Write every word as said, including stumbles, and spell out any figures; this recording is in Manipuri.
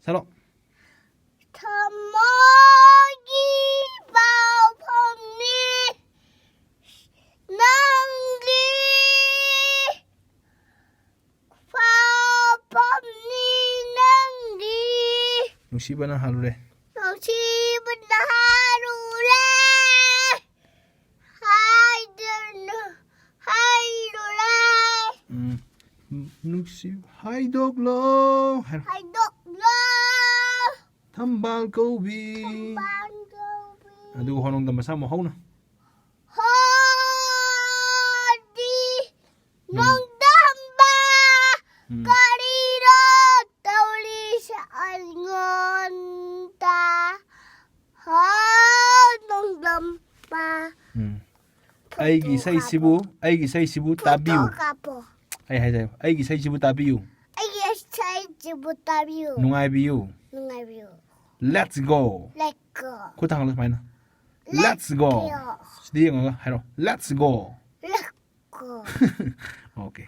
ꯁꯛꯂꯛꯑꯣ꯫ ꯊꯃꯣꯏꯒꯤ ꯄꯥꯎꯈꯨꯝꯅꯤ ꯅꯪꯒꯤ ꯄꯥꯎꯈꯨꯝꯅꯤ ꯅꯪꯒꯤ ꯅꯨꯡꯁꯤꯕꯅ ꯍꯥꯜꯂꯨꯔꯦ꯫ ꯅꯨꯡꯁꯤꯕꯅ ꯍꯥꯜꯂꯨꯔꯦ ꯍꯥꯏꯗꯨꯅ ꯍꯥꯏꯔꯨꯔꯦ ꯎꯝ꯫ ꯅꯨꯡꯁꯤ ꯍꯥꯏꯗꯣꯛꯂꯣ ꯍꯥꯏꯔꯣ꯫ ꯍꯥꯏꯗꯣꯛꯂꯣ ꯊꯝꯕꯥꯜ ꯀꯧꯕꯤ꯫ ꯄꯥꯟꯒꯧꯕꯤ ꯑꯗꯨꯒ ꯍꯣ ꯅꯣꯡꯗꯝꯕ ꯁꯥꯃꯨ ꯍꯧꯅ꯫ ꯍꯣꯗꯤ ꯅꯣꯡꯗꯝꯕ ꯎꯝ꯫ ꯀꯔꯤꯔꯣ ꯇꯧꯔꯤꯁꯦ ꯑꯩꯉꯣꯟꯗ ꯍꯣ ꯅꯣꯡꯗꯝꯕ ꯎꯝ꯫ ꯑꯩꯒꯤ ꯏꯁꯩꯁꯤꯕꯨ ꯑꯩꯒꯤ ꯏꯁꯩꯁꯤꯕꯨ ꯇꯥꯕꯤꯌꯨ꯫ ꯐꯣꯇꯣ ꯀꯥꯞꯄꯣ ꯑꯩ ꯍꯥꯏꯖꯩ ꯑꯩꯒꯤ ꯏꯁꯩꯁꯤꯕꯨ ꯇꯥꯕꯤꯌꯨ꯫ ꯑꯩꯒꯤ ꯏꯁꯩꯁꯤꯕꯨ ꯇꯥꯕꯤꯌꯨ ꯅꯨꯡꯉꯥꯏꯕꯤꯌꯨ꯫ ꯅꯨꯡꯉꯥꯏꯕꯤꯌꯨ Let's go꯫ ꯂꯦꯛꯀꯣ ꯈꯨꯠ ꯊꯥꯡꯒꯠꯂꯣ ꯁꯨꯃꯥꯏꯅ꯫ Let's go꯫ ꯁꯤꯗ ꯌꯦꯡꯉꯒ ꯍꯥꯏꯔꯣ꯫ Let's go꯫ ꯂꯦꯛꯀꯣ Okay꯫